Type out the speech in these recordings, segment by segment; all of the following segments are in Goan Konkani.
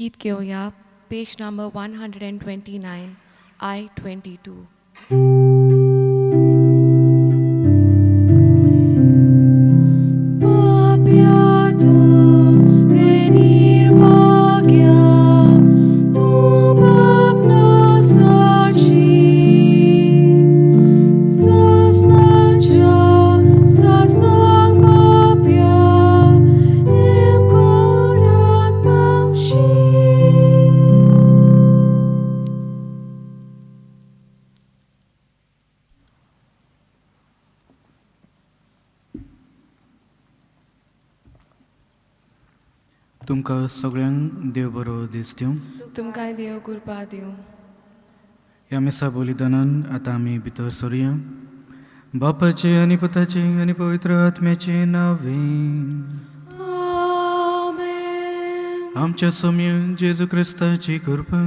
गीत घेवया, पेज नंबर 129, I 22. पाप्या तूं रे निर्भाग्या, तूं पाप ना सारशी, सासणाच्या सासणाक पाप्या हेमकोणात पावशी. तुमकां सगळ्यांक देव बरो दीस दिवं. तुमकांय देव कृपा दिवं. ह्या मिसा बलिदानान आतां आमी भितर सरुया. बापाचे आनी पुताचे आनी पवित्र आत्म्याचे नांवे. आमेन. आमच्या सोम्या जेजू क्रिस्ताची कृपा,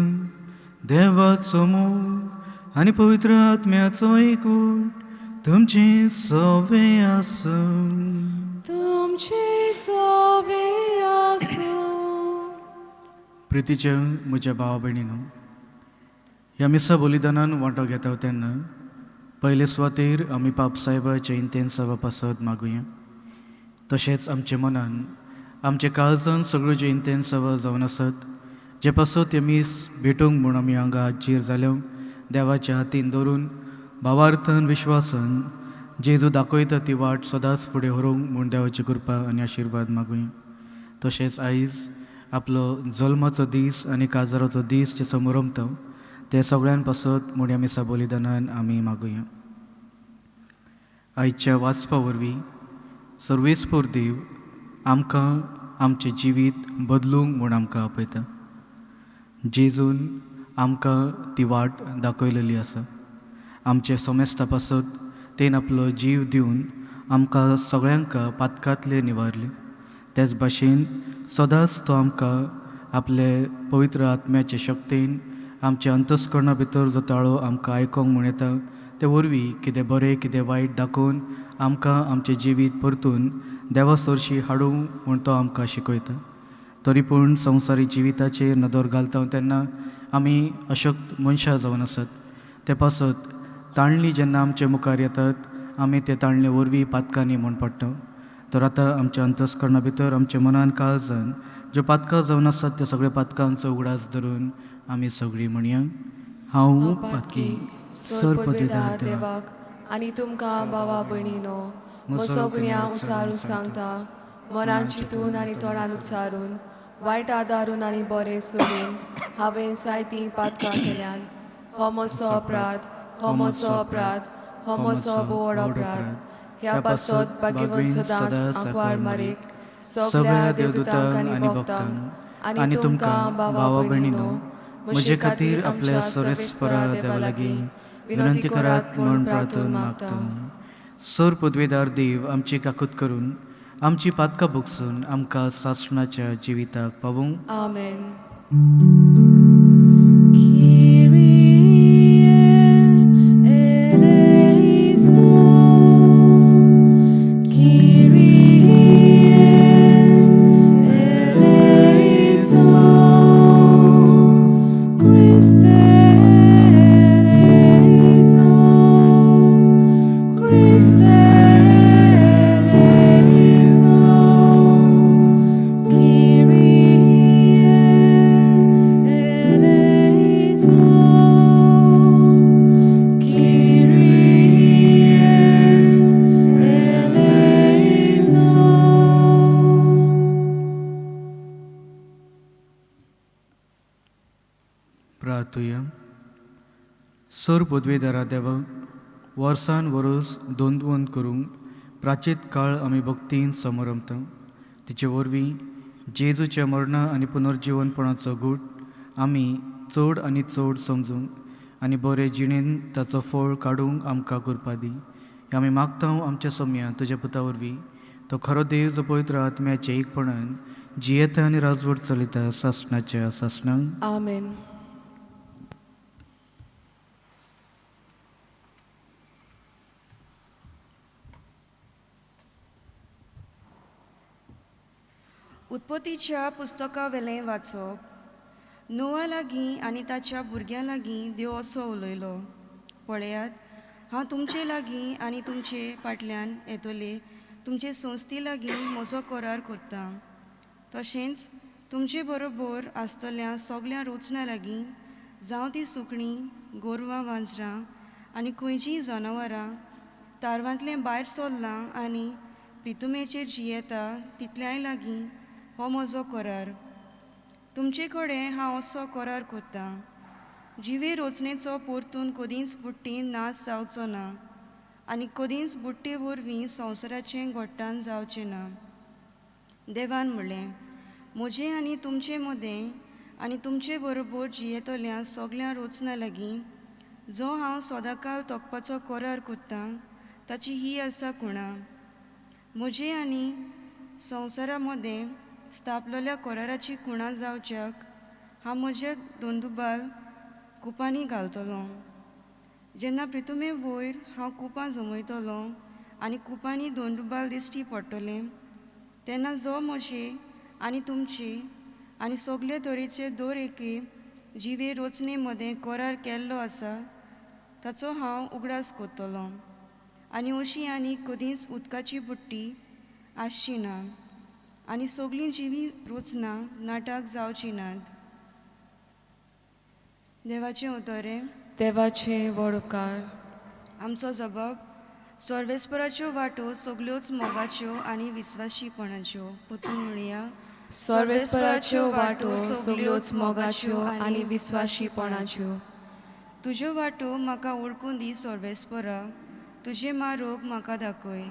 देवाचो मोग आनी पवित्र आत्म्याचो एकवट तुमचे सवे आसूं. तुमचे सवे आसूं. प्रितीच्या म्हज्या भावा भयणीनो, ह्या मिसा बलिदानान वांटो घेता तेन्ना पयले सुवातेर आमी पाप सायबाच्या इंतेन्सावा पासत मागुया. तशेंच आमच्या मनान, आमच्या काळजान सगळ्यो ज्यो इंतेन्सावा जावन आसत, जे पासत हे मीस भेटूंक म्हूण आमी हांगा हाजीर जाल्या, देवाच्या हातीन धरून भावार्थान विश्वासान जेजू दाखयता ती वाट सदांच फुडें व्हरूंक म्हूण देवाची कृपा आनी आशिर्वाद मागुया. तशेंच आयज आपलो जल्माचो दीस आनी काजाराचो दीस जे समरंभता ते सगळ्यां पासत म्हूण ह्या मिसा बलिदानान आमी मागुया. आयच्या वाचपा वरवीं सर्वेस्पोर देव आमकां आमचें जिवीत बदलूंक म्हूण आमकां आपयता. जेजून आमकां ती वाट दाखयलेली आसा. आमचे समेस्ता पासत तेन आपलो जीव दिवन आमकां सगळ्यांक पातकांतले निवारले. तेच भाशेन सदांच तो आमकां आपले पवित्र आत्म्याचे शक्तेन आमच्या अंतस्करणा भितर जो ताळो आमकां आयकोंक म्हूण येता, ते वरवीं कितें बरें कितें वायट दाखोवन आमकां आमचें जिवीत परतून देवा सरशी हाडूंक म्हूण तो आमकां शिकयता. तरी पूण संवसारी जिविताचेर नदर घालता तेन्ना आमी अशक्त मनशां जावन आसात. ते पासत ताणली जेन्ना आमचे मुखार येतात, आमी ते ताणले वरवीं पातकांनी म्हूण पडटा. तर आतां आमच्या अंतस्करणा भितर, आमच्या मनान काळजान ज्यो पातकां जावन आसात, त्या सगळ्या पातकांचो उगडास धरून आमी सगळीं म्हणया: हांव पातकी. सर पदवेदार देवाक आनी तुमकां भावा भयणीनो, म्हजो गुन्यांव उचारून सांगता. मनान चिंतून आनी तोंडान उच्चारून, वायट आदारून आनी बरें सोडून हांवें जायतीं पातकां केल्यान. हो म्हजो अपराध, हो म्हजो अपराध, हो म्हजो व्हड अपराध. ह्या पासत भाग्यवंत सदांच आंकवार मारीक, सगळ्या देवदूतांक आनी भक्तांक आनी तुमकां भावा भयणीनो, म्हजे खातीर आपल्या आमच्या सर्वेस्परा सर्वेस्परा देवा देवा लागीं लागीं विनंती विनंती करात करात म्हूण म्हूण प्रार्थून प्रार्थून मागता. मागता. सर पदवेदार देव आमची काकूत करून आमची पातकां भोगसून आमकां सासणाच्या जिविताक पावूंक. आमेन. Kyrie eleison, Kyrie eleison, Christe eleison, Christe eleison, Kyrie eleison, Kyrie eleison. प्रार्थुया. सर पदवेदारा देवा, वर्सान वर्स दोन करूंक प्राचीत काळ आमी भक्तीन समरंभता. तिचे वरवीं जेजूच्या मरणा आनी पुनर्जिवनपणाचो गूट आमी चड आनी चड समजूंक आनी बरे जिणेन ताचो फळ काडूंक आमकां कृपा दी, हें आमी मागता आमच्या सोम्या तुज्या पुता वरवीं, तो खरो देव, जो पवित्र आत्म्याचे एकपणान जियेता आनी राजवट चलयता सासणाच्या सासणाक. आमेन. उत्पत्तीच्या पुस्तका वेलें वाचप. नोआ लागीं आनी ताच्या भुरग्यां लागीं देव असो उलयलो, पळयात, हांव तुमचे लागीं आनी तुमचे फाटल्यान येतले तुमचे संस्थी लागीं म्हजो करार करता. तशेंच तुमचे बरोबर आसतल्या सगळ्या रचना लागीं, जावं ती सुकणीं, गोरवां, वांजरां आनी खंयचीय जनावरां तारवांतलें भायर सरलां आनी प्रितुमेचेर जियेता तितल्याय लागीं हो म्हजो करार. तुमचे कडेन हांव असो करार करतां, जिवे रचनेचो परतून कदींच बुट्टीन नाश जावचो ना आनी कदींच बुट्टे वरवीं संवसाराचें घट्टान जावचें ना. देवान म्हणलें, म्हजें आनी तुमचे मदें आनी तुमचे बरोबर जियेतल्या सगळ्या रचना लागीं जो हांव सदांकाल तोखपाचो करार करतां ताची ही आसा खुणा. म्हजे आनी संवसारा मदें स्थापलेल्या कराराची खुणा जावच्याक हांव म्हजे दोंदुबाल कुपांनी घालतलो. जेन्ना प्रितुमे वयर हांव कुपां जमयतलो आनी कुपांनी दोंदुबाल दिश्टी पडटले तेन्ना जो म्हजे आनी तुमचे आनी सगळे तरेचे दर एके जिवे रचने मदें करार केल्लो आसा ताचो हांव उगडास करतलो आनी अशी आनी कदींच उदकाची बुट्टी आसची ना आनी सगळीं जिवी रचना नाटक जावची नात. देवाचें उतरें. देवाचे व्हड उपकार. आमचो जबाब सर्वेस्पराच्यो वाटो सगल्योच मोगाच्यो आनी विस्वाशीपणाच्यो. परतून म्हणया, सर्वेस्पराच्यो वाटो सगल्योच मोगाच्यो आनी विस्वाशीपणाच्यो. तुज्यो वाटो म्हाका वळखून दी सर्वेस्परा, तुजे मारोग म्हाका दाखय.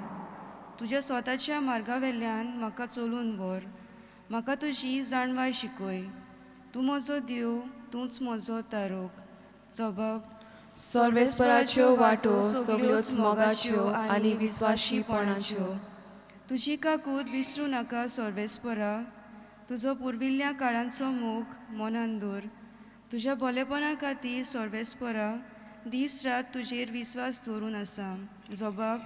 तुज्या स्वताच्या मार्गावेल्यान म्हाका चलून व्हर, म्हाका तुजी जाणवाय शिकय. तूं म्हजो देव, तूंच म्हजो तारोग. जबाब सर्वेस्पराच्यो वाटो सगल्योच मोगाच्यो आनी विस्वाशीपणाच्यो. तुजी काकूत विसरूं नाका सर्वेस्परा, तुजो पुर्विल्ल्या काळांचो मोग मनान दवर. तुज्या बरेपणा खातीर सर्वेस्परा दीस रात तुजेर विस्वास दवरून आसा. जबाब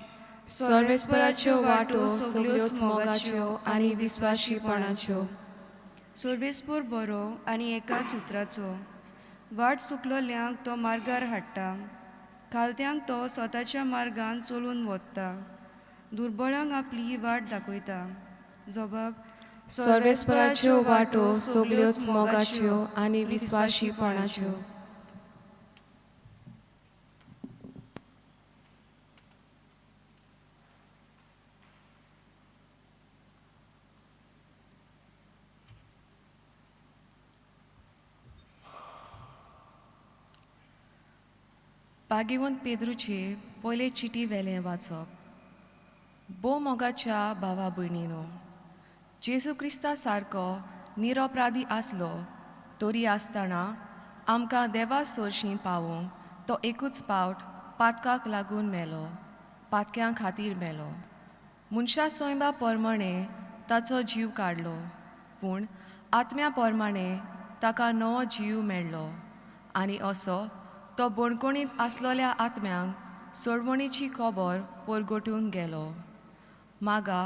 सर्वेस्पराच्यो वाटो सगल्योच मोगाच्यो आनी विस्वाशीपणाच्यो. सर्वेस्पर बरो आनी एकाच उतराचो, वाट चुकलोल्यांक तो मार्गार हाडटा, खालत्यांक तो स्वताच्या मार्गान चलून वता, दुर्बळांक आपली वाट दाखयता. जबाब सर्वेस्पराच्यो वाटो सगल्योच मोगाच्यो आनी विस्वाशीपणाच्यो. भाग्यवंत पेद्रूचे पयले चिटी वेलें वाचप. भोव मोगाच्या भावा भयणीनो, जेजू क्रिस्ता सारको निरपराधी आसलो तरी आसतना आमकां देवा सोरशीं पावोवंक तो एकूच पावट पातकाक लागून मेलो, पातक्यां खातीर मेलो. मनशा सोयंबा प्रमाणे ताचो जीव काडलो, पूण आत्म्या प्रमाणे ताका नवो जीव मेळ्ळो आनी असो तो बणकोणींत आसलोल्या आत्म्यांक सोडवणीची खबर परगटूंक गेलो. मागा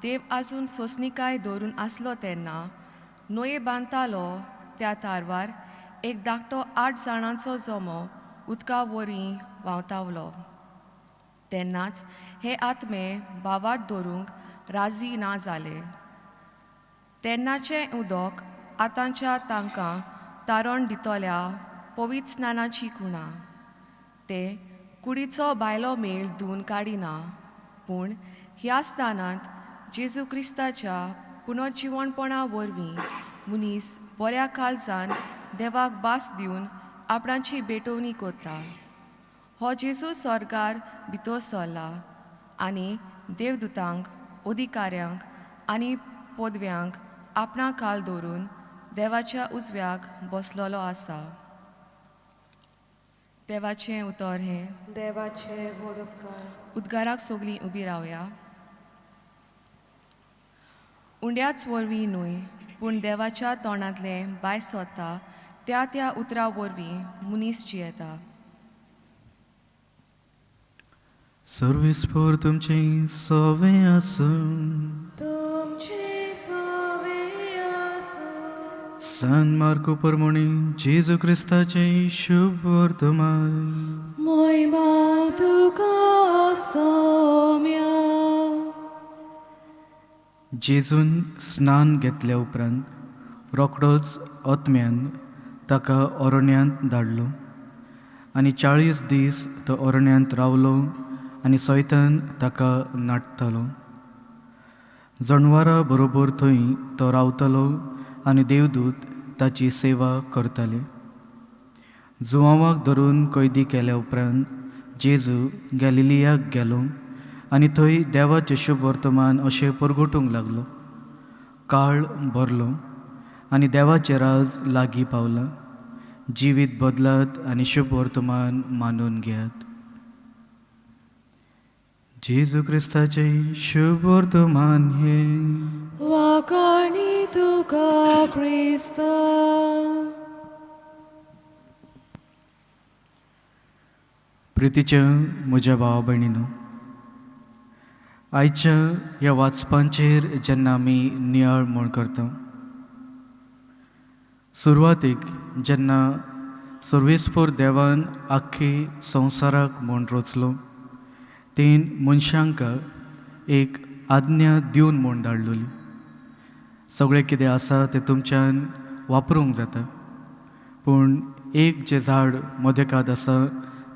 देव आजून सोंसणीकाय धरून आसलो तेन्ना न्हंये बांदतालो त्या तारवार एक धाकटो 8 जाणांचो जमो उदका वरवीं व्हांवतावलो. तेन्नाच हे आत्मे भावात धरूंक राजी ना जाले. तेन्नाचें उदक आतांच्या तांकां तारण दितल्या पवित्र स्नानाची खुणा. ते कुडीचो भायलो मेळ धुवन काडिना, पूण ह्या स्थानांत जेजू क्रिस्ताच्या पुनर्जिवणपणा वरवीं मनीस बऱ्या काळजान देवाक भास दिवन आपणाची भेटवणी करता. हो जेजू स्वर्गार भितर सरला आनी देवदूतांक, अधिकाऱ्यांक आनी पदव्यांक आपणा काल दवरून देवाच्या उजव्याक बसलेलो आसा. देवाचें उतर हें. देवाचे व्हड उपकार. उद्गाराक सगलीं उबी रावया. उंड्याच वरवीं न्हय, पूण देवाच्या तोंडांतलें भायर सरता त्या त्या उतरा वरवीं मनीस जियेता. सर्वेस्पर तुमचें सवें आसूं. तुमचें सवें आसूं. सान मार्को परमणी जेजू क्रिस्ताचें शुभ वर्तमान. मोहिमा तुका सोम्या. जेजून स्नान घेतल्या उपरांत रोखडोच आत्म्यान ताका अरण्यांत धाडलो आनी 40 दीस तो अरण्यांत रावलो आनी सैतान ताका नाडटालो. जनवारां बरोबर थंय तो रावतालो आनी देवदूत ताची सेवा करताले. जुवांवाक धरून कैदी केल्या उपरांत जेजू गॅलिलियाक गेलो आनी थंय देवाचें शुभ वर्तमान अशें परगटूंक लागलो. काळ भरलो आनी देवाचें राज लागीं पावलां. जिवीत बदलात आनी शुभ वर्तमान मानून घेयात. जेजू क्रिस्ताचें शुभ वर्तमान हें. वाखाणी तुका क्रिस्ता. प्रितीच्या म्हज्या भावा भयणीनो, आयच्या ह्या वाचपांचेर जेन्ना आमी नियाळ म्हूण करता, सुरवातीक जेन्ना सर्वेस्पोर देवान आख्खी संवसाराक म्हूण रचलो, तेन मनशांक एक आज्ञा दिवन म्हूण धाडलेली. सगळें कितें आसा तें तुमच्यान वापरूंक जाता, पूण एक जें झाड मदेकाद आसा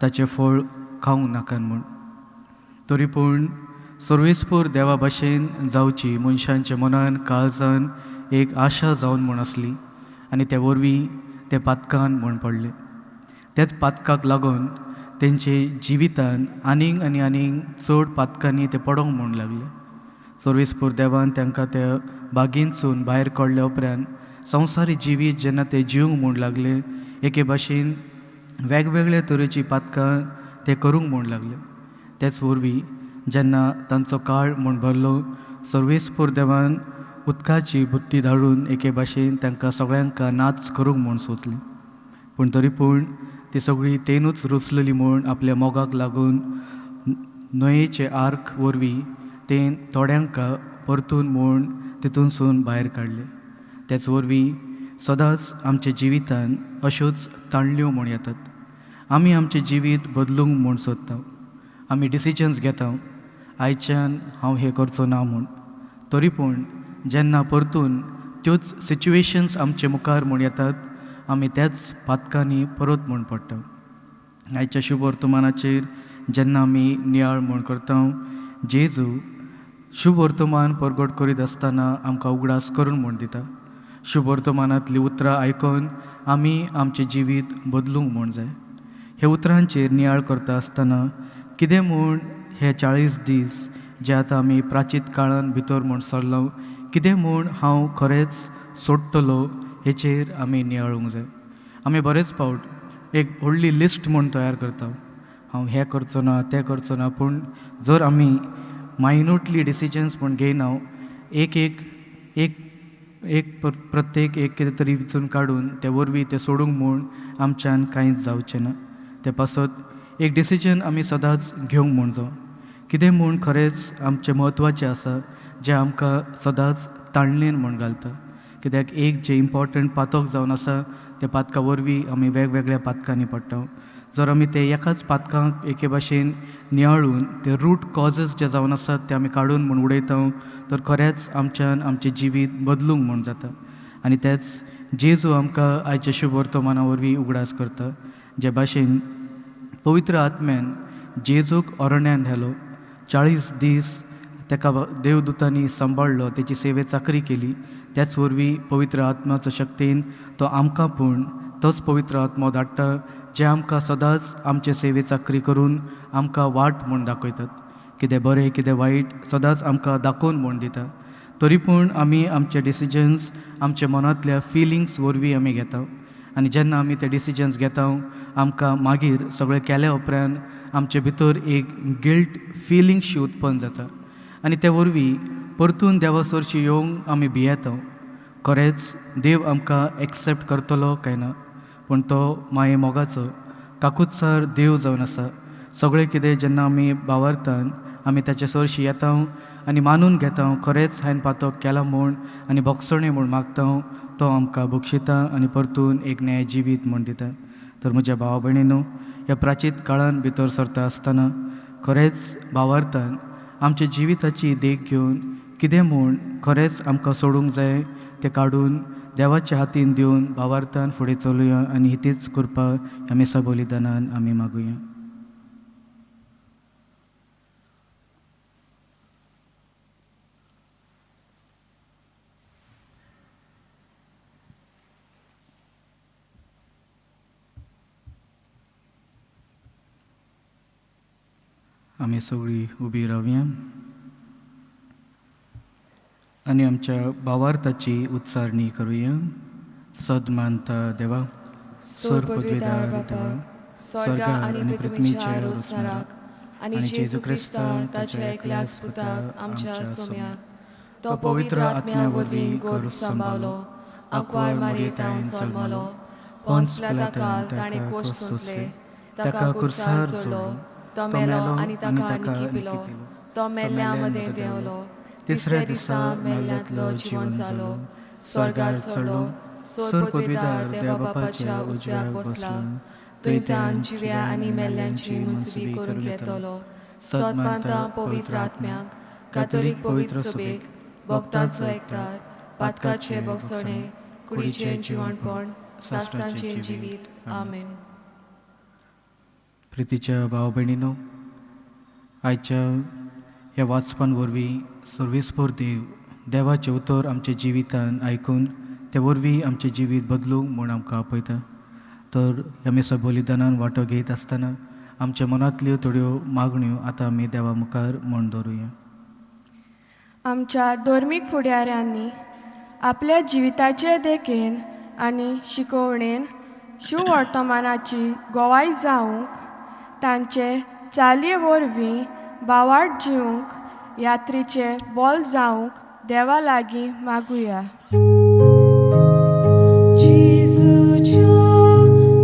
ताचें फळ खावंक नाका म्हूण. तरी पूण सर्वेस्पोर देवा भाशेन जावची मनशांच्या मनान काळजान एक आशा जावन म्हूण आसली आनी ते वरवीं ते पातकान म्हूण पडले. त्याच पातकाक लागून तेंचे जिवितान आनीक आनी आनीक चड पातकांनी ते पडोंक म्हूण लागले. सर्वेस्पोर देवान तांकां त्या बागेंतसून भायर काडल्या उपरांत संवसारी जिवीत जेन्ना ते जिवंक म्हूण लागले, एके भाशेन वेगवेगळे तरेची पातकां ते करूंक म्हूण लागले. तेच वरवीं जेन्ना तांचो काळ म्हूण भरलो, सर्वेस्पोर देवान उदकाची बुत्ती धाडून एके भाशेन तांकां सगळ्यांक नाच करूंक म्हूण सोदली. पूण तरी पूण ती सगळी तेनूच रचलेली म्हूण आपल्या मोगाक लागून न्हंयेचे आर्क वरवीं तेन थोड्यांक परतून म्हूण तितूनसून भायर काडले. तेच वरवीं सदांच आमच्या जिवितान अश्योच ताणल्यो म्हूण येतात. आमी आमचें जिवीत बदलूंक म्हूण सोदता, आमी डिसिजन्स घेता, आयच्यान हांव हें करचो ना म्हूण. तरी पूण जेन्ना परतून त्योच सिच्युएशन्स आमचे मुखार म्हूण येतात, आमी त्याच पातकांनी परत म्हूण पडटा. आयच्या शुभ वर्तमानाचेर जेन्ना आमी नियाळ म्हूण करता, जेजू शुभ वर्तमान परगट करीत आसतना आमकां उगडास करून म्हूण दिता. शुभ वर्तमानांतलीं उतरां आयकून आमी आमचें जिवीत बदलूंक म्हूण जाय. हे उतरांचेर नियाळ करता आसतना कितें म्हूण हे 40 दीस जे आतां आमी प्राचीत काळान भितर म्हूण सरलो, कितें म्हूण हांव खरेंच सोडटलो हेचेर आमी नियाळूंक जाय. आमी बरेच फावट एक व्हडली लिस्ट म्हूण तयार करता, हांव हें करचो ना, तें करचो ना. पूण जर आमी मायन्यूटली डिसिजन्स म्हूण घेयना, एक एक एक एक प्रत्येक एक कितें तरी विचून काडून ते वरवीं तें सोडूंक म्हूण आमच्यान कांयच जावचें ना. ते पासत एक डिसिजन आमी सदांच घेवंक म्हूण जावं, कितें म्हूण खरेंच आमचें म्हत्वाचें आसा, जें आमकां सदांच ताणलेन म्हूण घालता. कित्याक एक जें इम्पोर्टंट पातक जावन आसा त्या पातका वरवीं आमी वेगवेगळ्या पातकांनी पडटा. जर आमी ते एकाच पातकांक एके भाशेन नियाळून ते रूट कॉजीस जे जावन आसात ते आमी काडून म्हूण उडयता, तर खरेंच आमच्यान आमचें जिवीत बदलूंक म्हूण जाता. आनी तेच जेजू आमकां आयच्या शुभ वर्तमाना वरवीं उगडास करता, जे भाशेन पवित्र आत्म्यान जेजूक अरण्यान व्हेलो, 40 दीस ताका देवदूतांनी सांबाळ्ळो, तेची सेवे चाकरी केली. त्याच वरवीं पवित्र आत्म्याचो शक्तीन तो आमकां पूण तोच पवित्र आत्मो धाडटा, जे आमकां सदांच आमचे सेवे चाकरी करून आमकां वाट म्हूण दाखयतात, कितें बरें कितें वायट सदांच आमकां दाखोवन म्हूण दिता. तरी पूण आमी आमचे डिसिजन्स आमच्या मनांतल्या फिलिंग्स वरवीं आमी घेता आनी जेन्ना आमी ते डिसिजन्स घेता, आमकां मागीर सगळें केल्या उपरांत आमचे भितर एक गिल्ट फिलिंग्सशी उत्पन्न जाता आनी ते वरवीं परतून देवा सरशी येवंक आमी भियेता. खरेंच देव आमकां एक्सेप्ट करतलो काय ना, पूण तो माये मोगाचो काकुत्सर देव जावन आसा. सगळें कितें जेन्ना आमी बावरतान आमी ताचे सरशी येता आनी मानून घेता, खरेंच हांवें पातक केलां म्हूण आनी भोगसणें म्हूण मागता, तो आमकां बक्षिता आनी परतून एक न्याय जिवीत म्हूण दिता. तर म्हज्या भावा भयणीनो, ह्या प्राचीत काळान भितर सरता आसतना खरेंच भावार्थान आमच्या जिविताची देख घेवन कितें म्हूण खरेंच आमकां सोडूंक जाय तें काडून देवाच्या हातीन दिवन भावार्थान फुडें चलुया आनी हितीच कृपा ह्या मिसा बलिदानान आमी मागुया. आमी सगळीं उबी रावया आनी आमच्या भावार्थाची उच्चारणी करुया. सद मानता देवा, सोर पदवेदार बापाक, स्वर्गा आनी पृथ्वीच्या रोचणाराक आनी जेजू क्रिस्ता ताच्या एकल्याच पुताक आमच्या सोम्याक, तो पवित्र आत्म्या वरवीं गोर सांबावलो, आंकवार मारयेतावन जल्मलो, पोंच पिलाता काल ताणें कोश सोंसले, ताका कुर्सार सोडलो, तो मेलो आनी ताका निकी पिलो, तो मेल्ल्या मदें देंवलो, तिसऱ्या दिसा मेल्ल्यांतलो जिवन जालो, स्वर्गार चडलो, सोर पदवेदार देवा बापाच्या उजव्याक बसला, थंय त्यान जिव्या आनी मेल्ल्यांची मुजबी करूंक येतलो. सत मानता पवित्र आत्म्याक, कातोलीक पवित्र सभेक, भक्तांचो एकतार, पातकाचे भोगसणे, कुडीचें जिवणपण, सासणाचें जिवीत. आमेन. प्रितीच्या भाव भयणीनो, आयच्या ह्या वाचपान वरवीं सर्वेस्पोर देव देवाचें उतर आमच्या जिवितान आयकून ते वरवीं आमचें जिवीत बदलूंक म्हूण आमकां आपयता. तर ह्या मिसा बलिदानान वांटो घेयत आसतना आमच्या मनांतल्यो थोड्यो मागण्यो आतां आमी देवा मुखार म्हूण दवरुया. आमच्या धर्मीक फुडाऱ्यांनी आपल्या जिविताचे देखीन आनी शिकोवणेन शुवर्तमानाची गवाय जावंक, तांचे चाली वरवीं भावार्थ जिवंक, यात्रेचे बोल जावंक देवा लागीं मागुया. जेजूच्या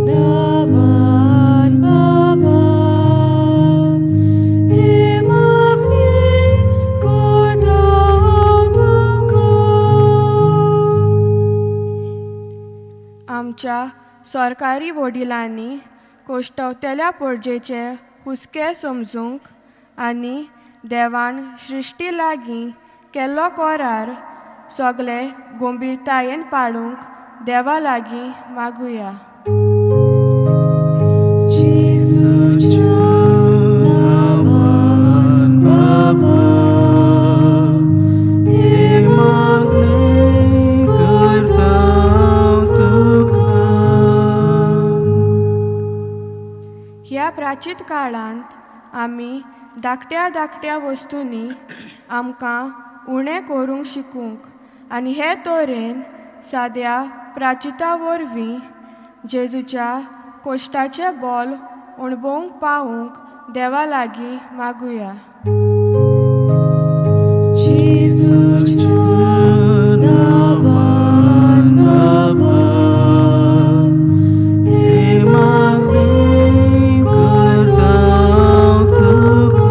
नांवान बाबा, हे मागणें करता तुका. आमच्या सरकारी वडिलांनी कोश्टवतल्या परजेचे हुस्के समजूंक आनी देवान सृश्टी लागीं केल्लो करार सगळे गंभीरतायेन पाळूंक देवा लागीं मागुया. जेजूच्या नांवान बाबा, हे मागणें करता तुका. ह्या प्राचीत काळांत आमी धाकट्या धाकट्या वस्तूंनी आमकां उणें करूंक शिकूंक आनी हे तरेन साद्या प्राचिता वरवीं जेजूच्या कोश्टाचें बोल अणभवूंक पावूंक देवा लागीं मागुया. जेजूच्या नांवान बाबा, हे मागणें करता तुका.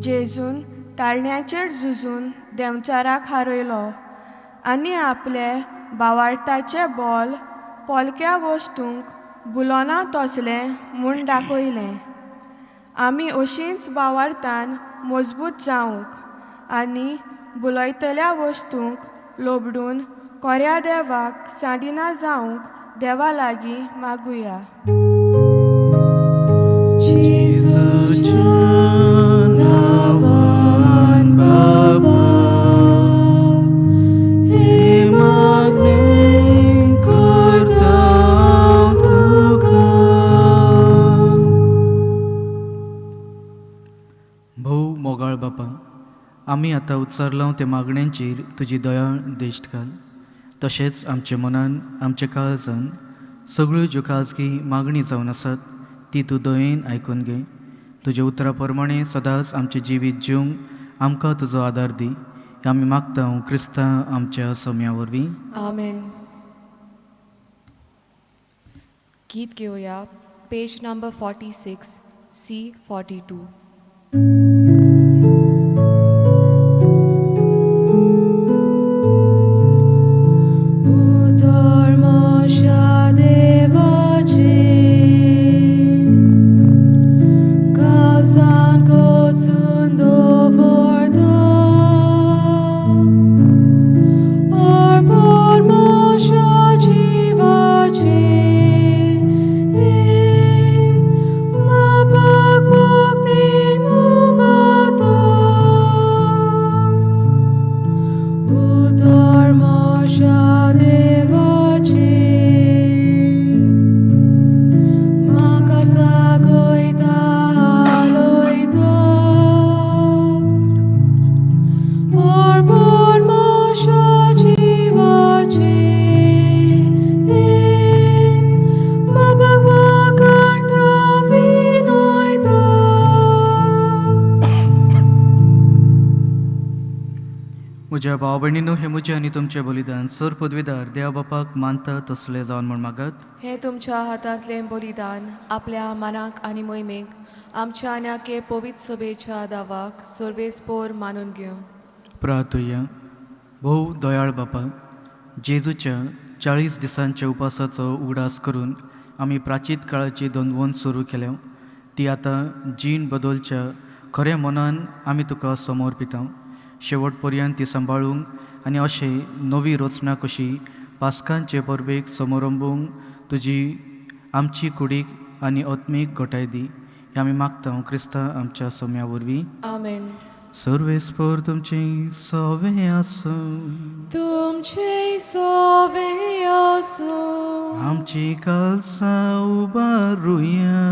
जेजून ताळण्याचेर झुजून देंवचाराक हारयलो आनी आपले भावार्थाचें बोल पोलक्या वस्तूंक बुलोना तसलें म्हूण दाखयलें. आमी अशींच भावार्थान मजबूत जावंक आनी बुलयतल्या वस्तूंक लोबडून कोऱ्या देवाक सांडिना जावंक देवा लागीं मागुया. जेजूच्या नांवान बाबा, हे मागणें करता तुका. भोव मोगाळ बापा, आमी आतां उच्चारलां ते मागण्यांचेर तुजी दयाळ दिश्ट घाल. तशेंच आमच्या मनान आमच्या काळजान सगळ्यो ज्यो खाजगी मागणी जावन आसात ती तूं दयेन आयकून घे. तुज्या उतरा प्रमाणें सदांच आमचें जिवीत जिवंक आमकां तुजो आदार दी. आमी मागता क्रिस्ता आमच्या सोम्या वरवीं. आमेन. गीत घेवया पेज नंबर 46 C42. अर्पण म्हज्या जिवाचें बाबाक वाखाणटा विनयता. म्हज्या भाव भयणींनो, हें म्हजें आनी तुमचें बलिदान सर पदवेदार देवा बापाक मानता तसलें जावन म्हूण मागात. हें तुमच्या हातांतलें बलिदान आपल्या मनाक आनी मोहिमेक आमच्या आनी पवित्र सभेच्या दावाक सर्वेस्पोर मानून घेवं. प्रार्थुया. भोव दयाळ बापा, जेजूच्या 40 दिसांच्या उपासाचो उगडास करून आमी प्राचीत काळाची दंदवण सुरू केल्या ती आतां जीण बदलच्या खऱ्या मनान आमी तुका समर्पिता. शेवट पर्यंत ती सांबाळूंक आनी अशें नवी रचना कशी पास्कांचे परबेक समारंभूंक तुजी आमची कुडीक आनी आत्मीक घटाय दी, हें आमी मागता क्रिस्ता आमच्या सोम्या वरवीं. आमेन. सर्वेस्पर तुमचें सवें आसूं. तुमचे सोवे आसूं. आमची कालसा उबारुया.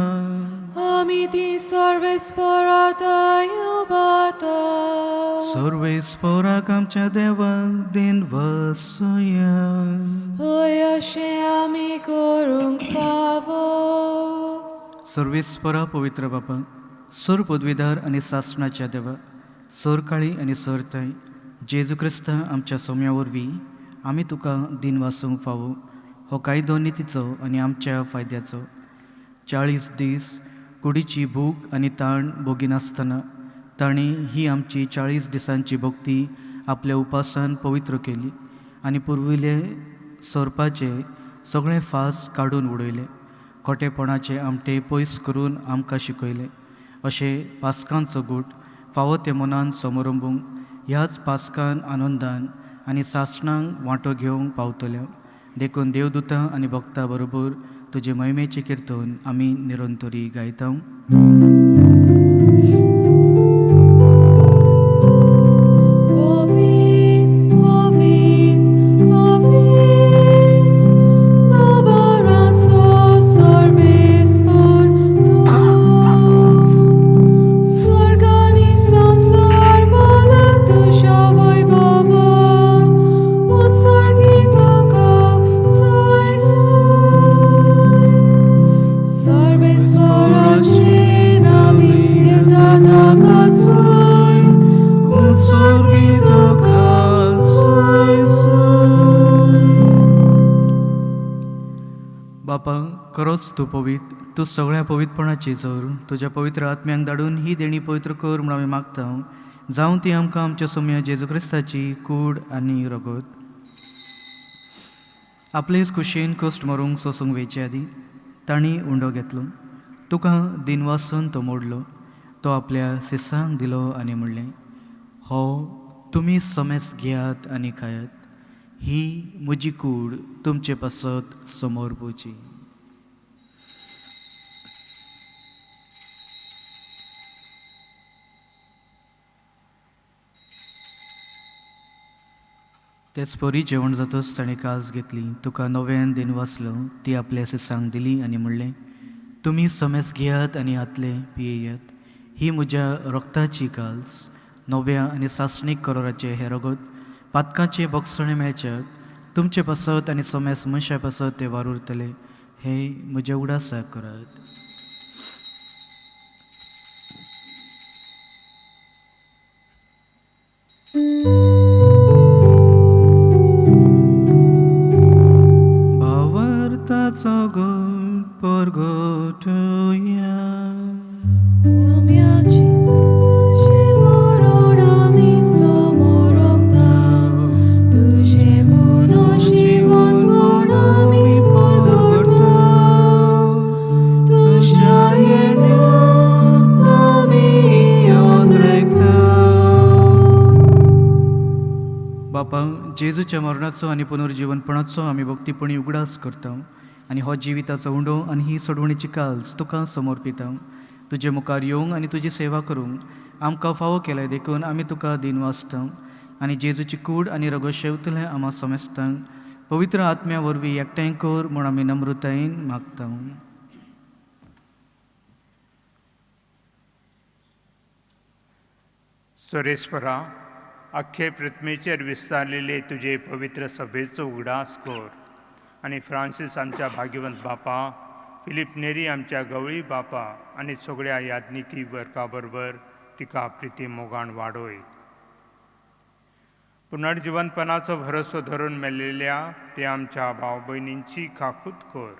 आमी ती सर्वेस्परात उबाता. सर्वेस्पराक आमच्या देवाक दिन वसुया. हय, अशें आमी करूंक फावो. सर्वेस्परा पवित्र बापा, सर पदवीदार आनी सासणाच्या देवा, सर काळी आनी सर ताय जेजू क्रिस्ता आमच्या सोम्या वरवीं आमी तुका दिन वासूंक फावो हो कायदो नितीचो आनी आमच्या फायद्याचो. 40 दीस कुडीची भूक आनी ताण भोगिनासतना तांणी ही आमची 40 दिसांची भक्ती आपल्या उपासान पवित्र केली आनी पुर्विल्ले सोरपाचे सगळे फास काडून उडयले, खोटेपणाचे आमटे पयस करून आमकां शिकयले. अशें पास्कांचो गूट फावो ते मनान समारंभूंक ह्याच पास्कान आनंदान आनी सासणांक वांटो घेवंक पावतल्यो. देखून देवदूतां आनी भक्तां बरोबर तुजे महिमेचें किर्तन आमी निरंतरी गायता. पवित्र, पवित्र, पवित्र, नवराचो सर्वेस्पर तूं. स्वर्ग आनी संवसार भरला तुज्या वैभवान, उत्सर्गीत तुका जय जय. सर्वेस्पराचे नामी येता ताका जय, उत्सर्गीत तुका जय जय. बापा, खरोच तूं पवित्र, तूं सगळ्या पवित्रपणाची जोर. तुज्या पवित्र आत्म्यांक धाडून ही देणी पवित्र कर म्हूण आमी मागता, जावं ती आमकां आमच्या सोम्या जेजू क्रिस्ताची कूड आनी रगत. आपलेच कुशेन कश्ट मरूंक सोसूंक वेचे आदीं तांणी उंडो घेतलो, तुका दिनवासून तो मोडलो, तो आपल्या सिसांक दिलो आनी म्हणलें, हो तुमी समेस घेयात आनी खायात, ही म्हजी कूड तुमचे पासत समोर पोवची. तेच परी जेवण जातच ताणें कास घेतली, तुका नव्यान दिन वाचलो, ती आपल्या सिसांक दिली आनी म्हणलें, तुमी समेस घेयात आनी हातले पियेयात, ही म्हज्या रक्ताची काल्स, नव्या आनी सासणीक करोराचें हें रगत पातकाचें बोगसणें मेळच्याक तुमचे पासत आनी समेस मनशा पासत तें वारुरतलें, हें म्हज्या उडासाक करात. भावार्थाचो गट परगटुया. सम्याची तुजें मरण आमी समोरमता, तुजें पुनर्जीवन म्हूण आमी परगटा, तुज्या येण्या आमी अद्रेकता. बापा, जेजूच्या मरणाचो आनी पुनर्जीवनपणाचो आमी भक्तीपणी उगडास करता आनी हो जिविताचो उंडो आनी ही सोडवणीची काल्स तुका समर्पिता. तुजे मुखार येवंक आनी तुजी सेवा करूंक आमकां फावो केल्या देखून आमी तुका दिन वाचता आनी जेजूची कूड आनी रगत शेवतले आमा समेस्तांक पवित्र आत्म्या वरवीं एकठांय कर म्हूण आमी नम्रतायेन मागता. सुरेश्वरा, अख्खे पृथ्वीचेर विस्तारलेले तुजे पवित्र सभेचो उगडास कर आनी फ्रांसीस आमच्या भाग्यवंत बापा, फिलीप नेरी आमच्या गवळी बापा आनी सगळ्या याज्ञिकी वर्गा बरोबर तिका प्रिती मोगान वाडोय. पुनर्जिवनपणाचो भरोसो धरून मेल्लेल्या ते आमच्या भाव भयणींची काकूत कर.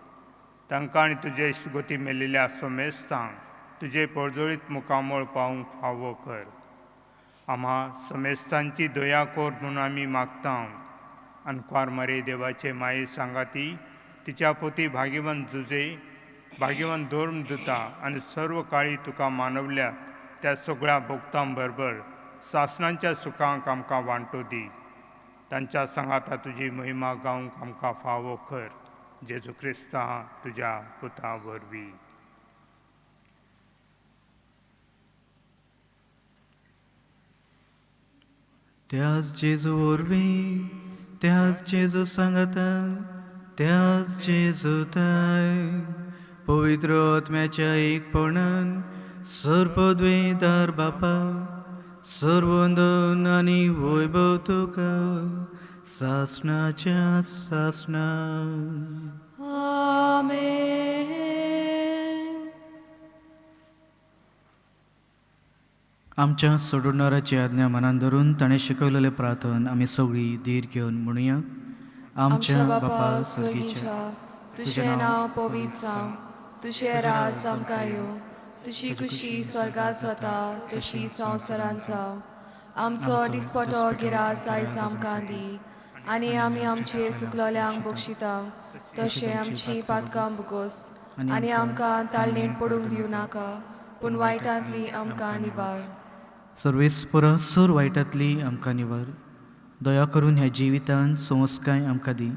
तांकां आनी तुजे गोती मेल्लेल्या सोमेस्तांक तुजे परजळीत मुखामळ पावूंक फावो कर. आम्हा समेस्तांची दया कर म्हूण आमी मागता. आनक्वार मरे देवाचे माये सांगाती तिच्या पोती भाग्यवंत जुजे, भाग्यवंत धर्म दुता आनी सर्व काळी तुका मानवल्या त्या सगळ्या भोक्तां बरोबर सासणांच्या सुखांक आमकां वांटो दी. तांच्या सांगाता तुजी महिमा गावंक आमकां फावो कर. जेजू क्रिस्ता तुज्या पुता वरवीं. त्याच जेजू वरवीं, त्याच जेजू सांगाता, त्याच जेजू ताय पवित्र आत्म्याच्या एकपणान सर्पद्वेदार बापा सर्वंदन आनी वैभव तुका सासणाच्या सासणा. आमेन. आमच्या सोडणाराची आज्ञा मनान धरून ताणें शिकवलेलें प्रार्थन आमी सगळीं धीर घेवन म्हणुया. आमच्या बापा स्वर्गीच्या, तुजें नांव पवित्र जावं, तुजें राज आमकां येवं, तुजी खुशी स्वर्गात जाता तशी संवसारांत जावं. आमचो दिसपटो गिरास आयज आमकां दी आनी आमी आमचे चुकलोल्यांक बक्षिता तशें आमची पातकां भोगोस आनी आमकां ताळणेन पडूंक दिवं नाका, पूण वायटांतली आमकां निवार. सर्वेस्परा सोर वायटांतली आमकां निवार. दया करून ह्या जिवितांत सोंसकाय आमकां दी.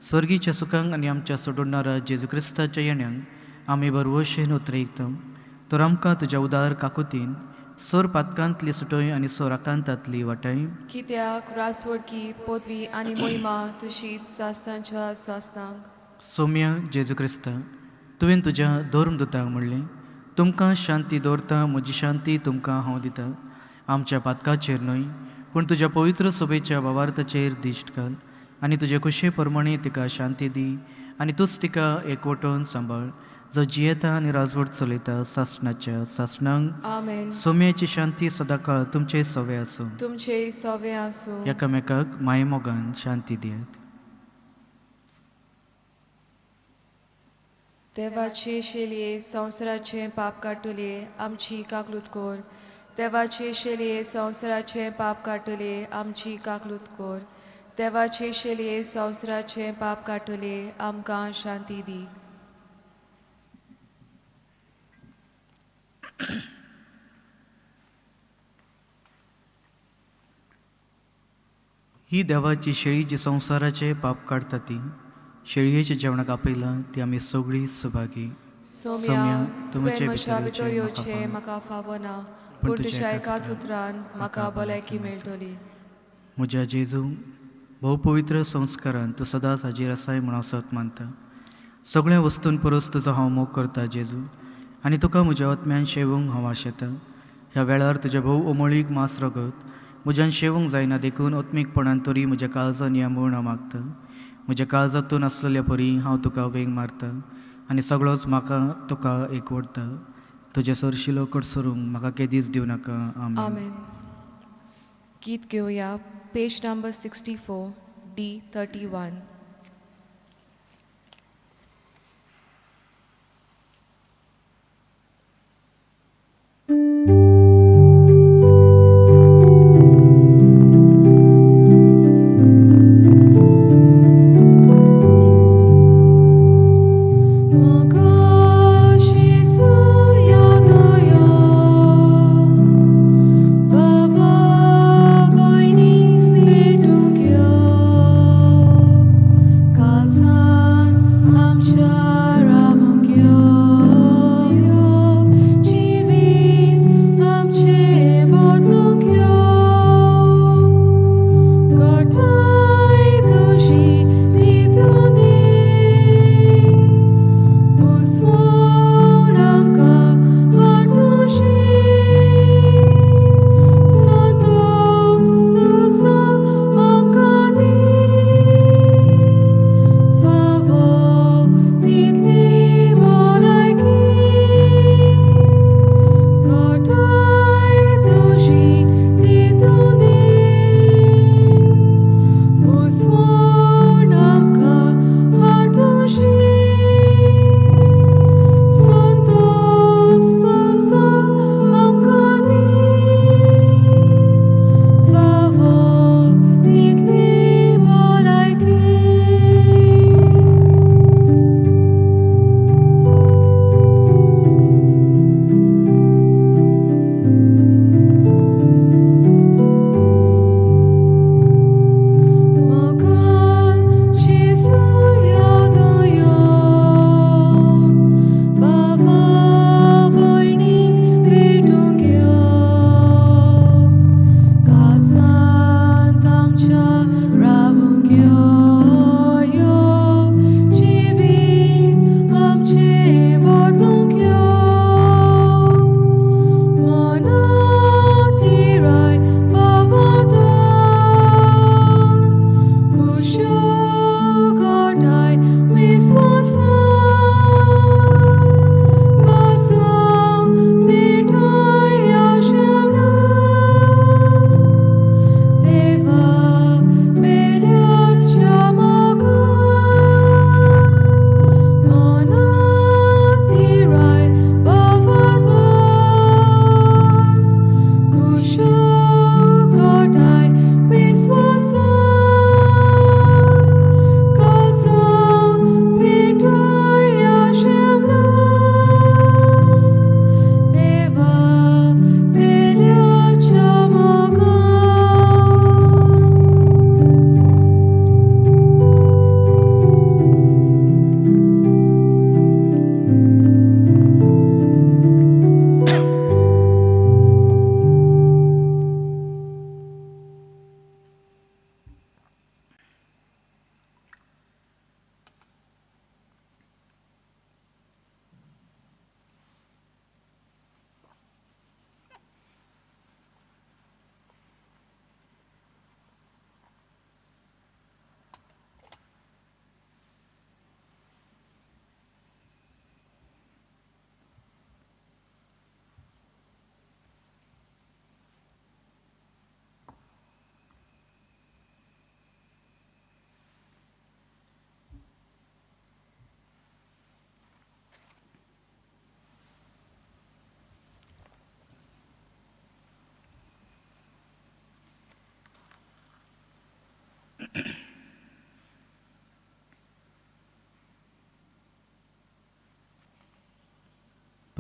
स्वर्गीच्या सुखांक आनी आमच्या सोडणारा जेजू क्रिस्ताच्या येण्याक आमी बरवशेन उतरयता. तर आमकां तुज्या उदार काकुतीन सोर पातकांतली सुटय आनी सोर आकांतांतली वाटाय. कित्याक रासवडकी पदवी आनी मोहिमा तुशीच सासणाच्या सासणाक. सोम्या जेजू क्रिस्ता, तुवें तुज्या धर्मदुतांक म्हणलें, तुमकां शांती दवरता, म्हजी शांती तुमकां हांव दिता. आमच्या पातकाचेर न्हय पूण तुज्या पवित्र सभेच्या भावार्थाचेर दिश्ट घाल आनी तुजे खुशे प्रमाणे तिका शांती दी आनी तूंच तिका एकवटून सांबाळ, जो जियेता आनी राजवट चलयता सासणाच्या सासणांक. आमेन. सोम्याची शांती सदांकाळ तुमचे सवे आसूं. तुमचे सवे आसूं. एकामेकाक मायेमोगान शांती दियात. देवाचे शेलये संवसाराचें पाप काडटले आमची काकलूत कोर. देवाचे शेलये संवसाराचें पाप काडटले आमची काकलूत कोर. देवाचे शेलये संवसाराचें पाप काडटले आमकां शांती दी. ही देवाची शेळी जी संवसाराचे पाप काडटा ती शेळयेच्या जेवणाक आपयलां ती आमी सगळीं सुभागी. सोम्या, तुवें म्हज्या भितर येवचें म्हाका फावना, पूण तुज्या एकाच उतरान म्हाका भलायकी मेळटली. म्हज्या जेजू, भोव पवित्र संस्कारान तूं सदांच हाजीर आसाय म्हूण हांव सत मानता. सगळ्या वस्तून परस तुजो हांव मोग करता जेजू, आनी तुका म्हज्या आत्म्यान शेवूंक हांव आशेतां. ह्या वेळार तुज्या भोव अमोळीक मांस रगत म्हज्यान शेवूंक जायना, देखून आत्मीकपणान तरी म्हज्या काळजान या म्हूण हांव मागता. म्हज्या काळजांतून आसलेल्या परी हांव तुका वेंग मारता आनी सगळोच म्हाका तुका एकवटता. तुजे सरशिलो कडसरूंक म्हाका केदीच दिवं नाका. आमेन. आमेन. गीत घेवया पेज नंबर 64 D 31. बाबा भयणीक भेटूंक यो.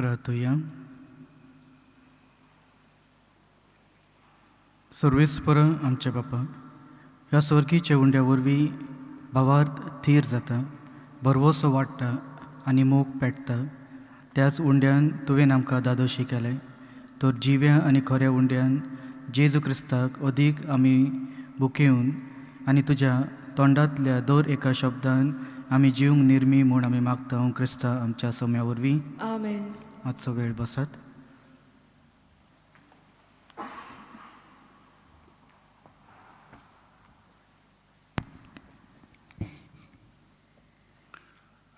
प्रार्थुया. सर्वेस्पर आमच्या बापा, ह्या स्वर्गीच्या उंड्या वरवीं भावार्थ थीर जाता, भरवंसो वाडटा आनी मोग पेटता. त्याच उंड्यान तुवें आमकां दादोशी केलें तर जिव्या आनी खऱ्या उंड्यान जेजू क्रिस्ताक अदीक आमी भुकेवन आनी तुज्या तोंडांतल्या दर एका शब्दान आमी जिवंक निर्मी म्हूण आमी मागता क्रिस्ता आमच्या सम्या वरवीं. आमेन. मातसो वेळ बसात.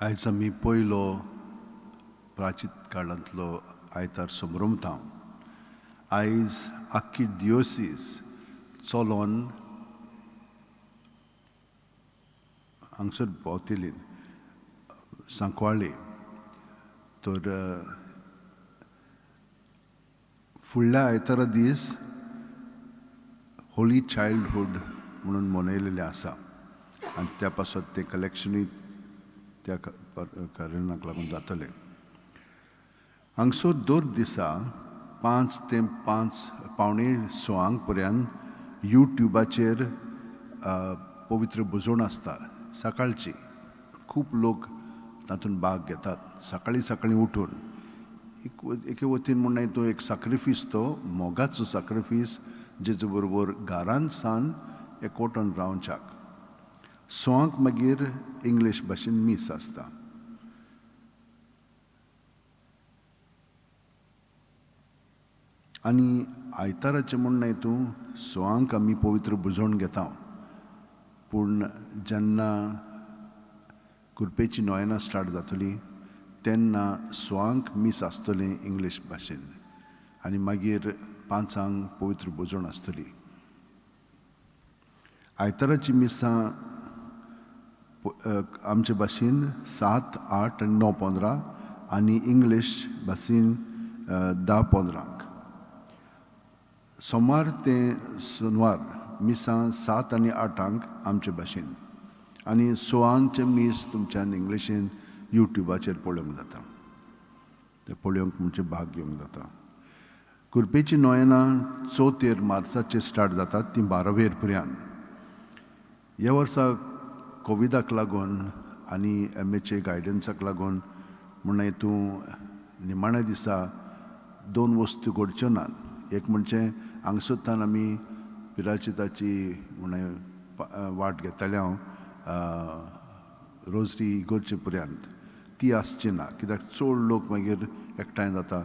आयज आमी पयलो प्राचीन काळांतलो आयतार समरमता. आयज आख्खी दियोसीस चलोन हांगसर भोंवतली सांकवाळे. तर फुडल्या आयतारा दीस होली चायल्डहूड म्हणून मनयलेलें आसा आनी त्या पासत तें कलेक्शनूय त्या कारणाक लागून जातलें. हांगसर दर दिसा 5 ते 5:45 पर्यंत युट्युबाचेर पवित्र भुजवण आसता सकाळची. खूब लोक तातूंत भाग घेतात सकाळीं सकाळीं उठून. एके वतीन म्हणून तो एक साक्रिफीस, तो मोगाचो साक्रिफीस जेजू बरोबर घरांत सान एकवटून रावच्याक. 6 मागीर इंग्लीश भाशेन मीस आसता. आनी आयताराचें म्हण तूं 6 आमी पवित्र भुजवण घेता. पूण जेन्ना कुरपेची नोयनां स्टार्ट जातली तेन्ना 6 मीस आसतलें इंग्लीश भाशेन आनी मागीर 5 पवित्र भुजवण आसतली. आयताराची मिसां आमचे भाशेन 7, 8 आनी 9:15 आनी इंग्लीश भाशेन 10:15. सोमार ते सोनवार मिसां 7 आनी 8 आमचे भाशेन आनी 6 मीस तुमच्यान इंग्लिशीन युट्युबाचेर पळोवंक जाता. ते पळोवंक म्हणजे भाग घेवंक जाता. कुरपेची नोयनां 4 मार्चाचेर स्टार्ट जातात ती 12 पर्यंत. ह्या वर्सा कोविडाक लागून आनी एम एचे गायडन्साक लागून म्हण तूं निमाण्या दिसा 2 वस्तू घडच्यो नात. एक म्हणजे हांगसरतान आमी पिराचिताची म्हण वाट घेताले हांव रोजरी इगोर्चे पर्यंत ती आसची ना, कित्याक चड लोक मागीर एकठांय जाता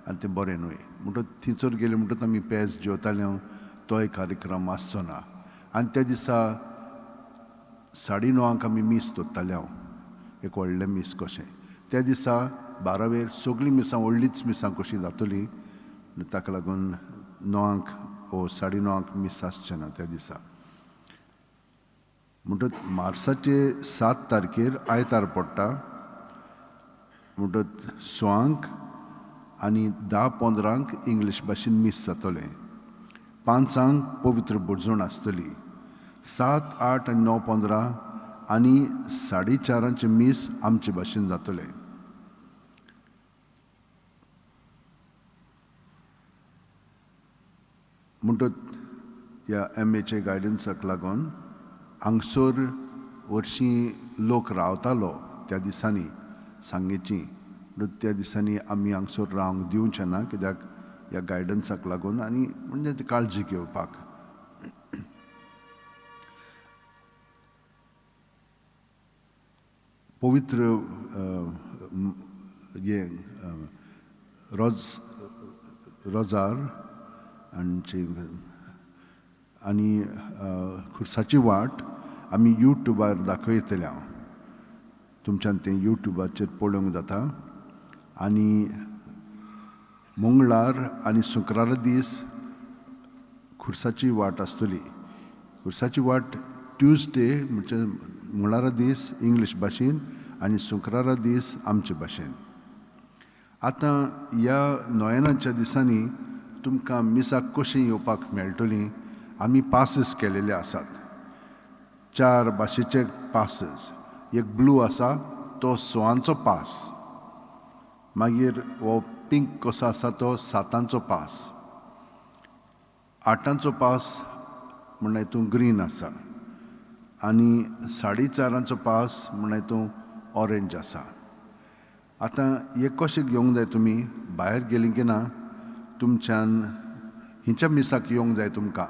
आनी तें बरें न्हय. म्हणटच थंयसर गेले म्हणटच आमी पेज जेवताले हांव, तोय कार्यक्रम आसचो ना. आनी त्या दिसा 9:30 आमी मीस दवरताले हांव, एक व्हडलें मीस कशें. त्या दिसा 12 सगळीं मिसां व्हडलीच मिसां कशीं जातलीं, ताका लागून 9 ओ 9:30 मीस आसचें ना त्या दिसा. म्हणटच मार्साचे 7 तारखेर आयतार पडटा. म्हणटच 6 आनी 10:15 इंग्लीश भाशेन मीस जातलें. 5 पवित्र भुरजण आसतली. 7, 8 आनी 9:15 आनी 4:30 मीस आमचे भाशेन जातलें. म्हणटच ह्या एम एचे गायडन्साक लागून हांगसर वर्शीं लोक रावतालो त्या दिसांनी सांगेची. त्या दिसांनी आमी हांगसर रावंक दिवचें ना, कित्याक ह्या गायडन्साक लागून आनी म्हणजे काळजी घेवपाक. पवित्र हें रोजार आनी खुर्साची वाट आमी युट्युबार दाखयतले हांव, तुमच्यान तें युट्युबाचेर पळोवंक जाता. आनी मंगळार आनी शुक्रारा दीस खुर्साची वाट आसतली. खुर्साची वाट ट्युजडे म्हणजे मंगळारा दीस इंग्लीश भाशेन आनी शुक्रारा दीस आमचे भाशेन. आतां ह्या नोयनाच्या दिसांनी तुमकां मिसाक कशें येवपाक मेळटलीं, आमी पासीस केलेले आसात. 4 भाशेचे पासीस. एक ब्लू आसा तो 6 पास, मागीर हो पिंक कसो आसा तो सातांचो पास, आठांचो पास म्हणल्यार हितून ग्रीन आसा आनी 4:30 पास म्हणल्यार हितून ऑरेंज आसा. आतां हे कशें घेवंक जाय, तुमी भायर गेली की ना तुमच्यान हिंच्या मिसाक येवंक जाय तुमकां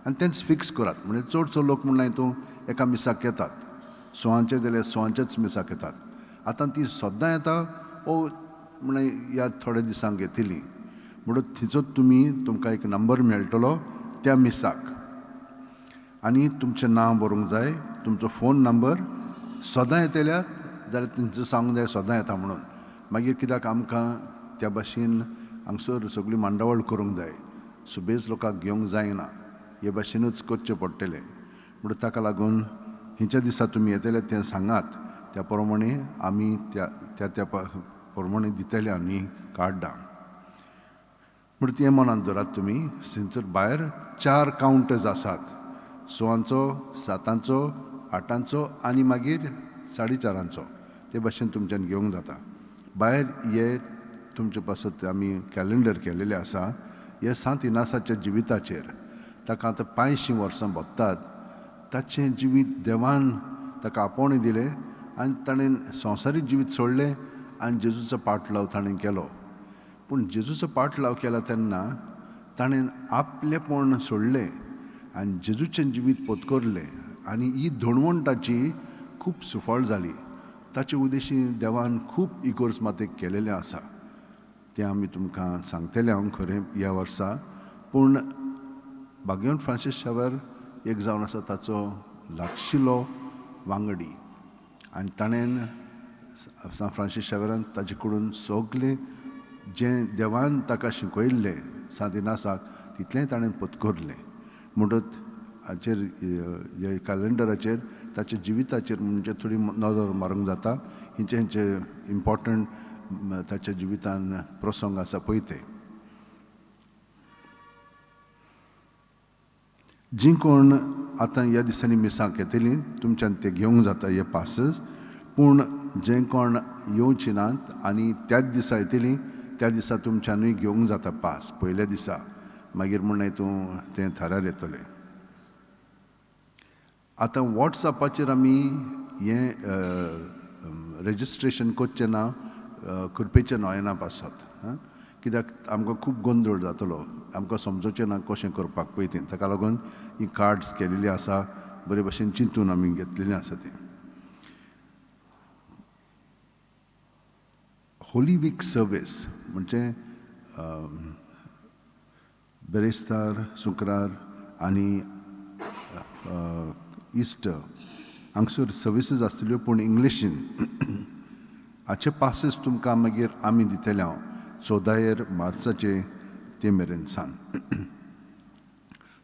आनी तेंच फिक्स करात. म्हणजे चडसो लोक म्हणल्यार हितून एका मिसाक येतात, 6 जाल्यार 6च्याच मिसाक येतात. आतां ती सद्दां येता ओ म्हणल्यार ह्या थोड्या दिसांक येतली, म्हणून थंयचो तुमी तुमकां एक नंबर मेळटलो त्या मिसाक आनी तुमचें नांव बरोवंक जाय, तुमचो फोन नंबर. सदां येतल्यात जाल्यार तेंचो सांगूंक जाय सदां येता म्हणून. मागीर कित्याक आमकां त्या भाशेन हांगसर सगळी मांडावळ करूंक जाय, सुबेज लोकांक घेवंक जायना, हे भाशेनूच करचें पडटलें. म्हणून ताका लागून हिंच्या दिसा तुमी येतले तें सांगात, त्या प्रमाणे आमी त्या त्या त्या प्रमाणे दितले आनी कार्डां. म्हणून तें मनांत दवरात तुमी. थंयसर भायर 4 कावंटर्स आसात, 6, 7, 8 आनी मागीर 4:30. ते भाशेन तुमच्यान घेवंक जाता. भायर हे तुमचे पासत आमी कॅलेंडर केलेलें आसा, हे सांत इनासाच्या जिविताचेर. ताका आतां 85 वर्सां भोगतात. ताचें जिवीत देवान ताका आपोवणें दिलें आनी ताणें संवसारीक जिवीत सोडलें आनी जेजूचो पाटलाव ताणें केलो. पूण जेजूचो पाटलाव केला तेन्ना ताणें आपलेपण सोडलें आनी जेजूचें जिवीत पोतकोरलें आनी ही धोणवण ताची खूब सुफळ जाली. ताचे उद्देशी देवान खूब इगोर्ज मातेक केलेलें आसा, तें आमी तुमकां सांगतलें हांव खरें ह्या वर्सा. पूण भाग्यवंत फ्रांसीस शावर एक जावन आसा ताचो लागशिलो वांगडी आनी ताणें सांत फ्रांसीस शावरान ताचे कडून सगलें जें देवान ताका शिकयल्लें सांत इनासाक तितलेंय ताणें पत्करलें. म्हणटच हाचेर ह्या कॅलेंडराचेर ताच्या जिविताचेर म्हणजे थोडी नदर मारूंक जाता. हिंचे हिंचे इम्पोर्टंट ताच्या जिवितान प्रसंग आसा पळय ते. जीं कोण आतां ह्या दिसांनी मिसांक येतलीं तुमच्यान ते घेवंक जाता हे पासस. पूण जें कोण येवचीं नात आनी त्याच दिसा येतलीं त्या दिसा तुमच्यानूय घेवंक जाता पास पयल्या दिसा. मागीर म्हणलें तूं तें थारार येतलें. आतां वॉट्सएपाचेर आमी हें रजिस्ट्रेशन करचें ना, करपेचें न्हय पासत, कित्याक आमकां खूब गोंदळ जातलो, आमकां समजोचें ना कशें करपाक पळय तें. ताका लागून ही कार्ड्स केलेली आसा, बरे भशेन चिंतून आमी घेतलेलीं आसा तें. होली वीक सर्वीस म्हणजे बेरेस्तार, शुक्रार आनी इस्टर हांगसर सर्विसीस आसतल्यो पूण इंग्लिशीन. हाचे पासीस तुमकां मागीर आमी दितले हांव 14 मार्चाचे ते मेरेन सान.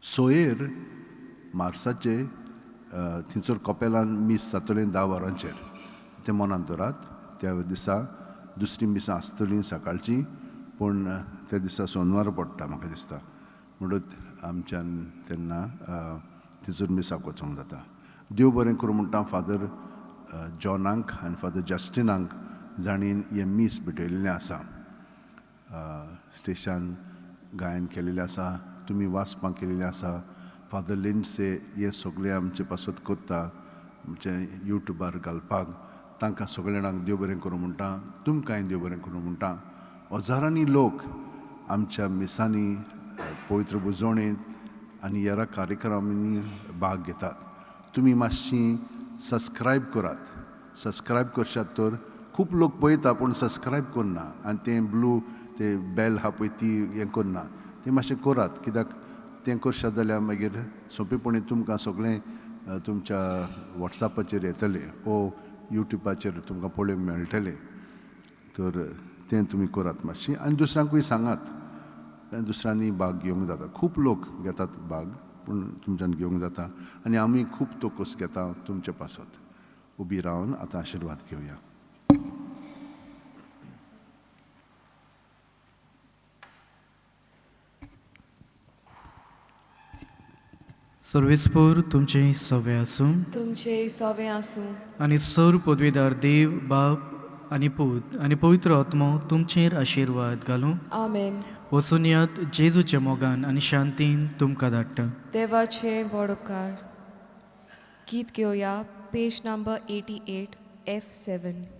6 मार्चाचे थंयसर कपेलान मीस जातलें 10 वरांचेर, तें मनांत दवरात. त्या दिसा दुसरी मिसां आसतलीं सकाळची, पूण त्या दिसा सोनवार पडटा म्हाका दिसता, म्हणून आमच्यान तेन्ना थंयसर मिसाक वचोंक जाता. देव बरें करूं म्हणटा फादर जॉनाक आनी फादर जस्टिनाक जाणीन हें मीस भेटयलेलें आसा, स्टेशन गायन केलेलें आसा, तुमी वाचपां केलेलें आसा. फादर लिंडसे हे सगळें आमचे पासत करता, म्हणजे युट्यूबार घालपाक. तांकां सगळ्या जाणांक देव बरें करूं म्हणटा, तुमकांय देव बरें करूं म्हणटा. हजारांनी लोक आमच्या मिसांनी, पवित्र बुजवणेंत आनी हेर कार्यक्रमांनी भाग घेतात. तुमी मातशी सबस्क्रायब करात. सबस्क्रायब करशात तर खूब लोक पळयता पूण सबस्क्रायब करना आनी तें ब्लू ते बेल आहा पळय ती हें करना, तें मातशें करात. कित्याक तें करशात जाल्यार मागीर सोंपेपणी तुमकां सगळें तुमच्या वॉट्सएपाचेर येतलें ओ युट्यूबाचेर तुमकां पळोवंक मेळटलें. तर तें तुमी करात मातशें आनी दुसऱ्यांकूय सांगात, दुसऱ्यांनी भाग घेवंक जाता. खूब लोक घेतात भाग पूण तुमच्यान घेवंक जाता आनी आमी खूब तोकोस घेता तुमचे पासत. उबी रावन आतां आशिर्वाद घेवया. सर्वेस्पोर तुमचें सवे आसूं, तुमचें सवें आसूं आनी सर पदवीदार देव बाप आनी पूत आनी पवित्र आत्मो तुमचेर आशिर्वाद घालूं. आमेन. वचून यात जेजूच्या मोगान आनी शांतीन तुमकां धाडटा. देवाचे व्हड उपकार. गीत घेवया, page number 88 F 7.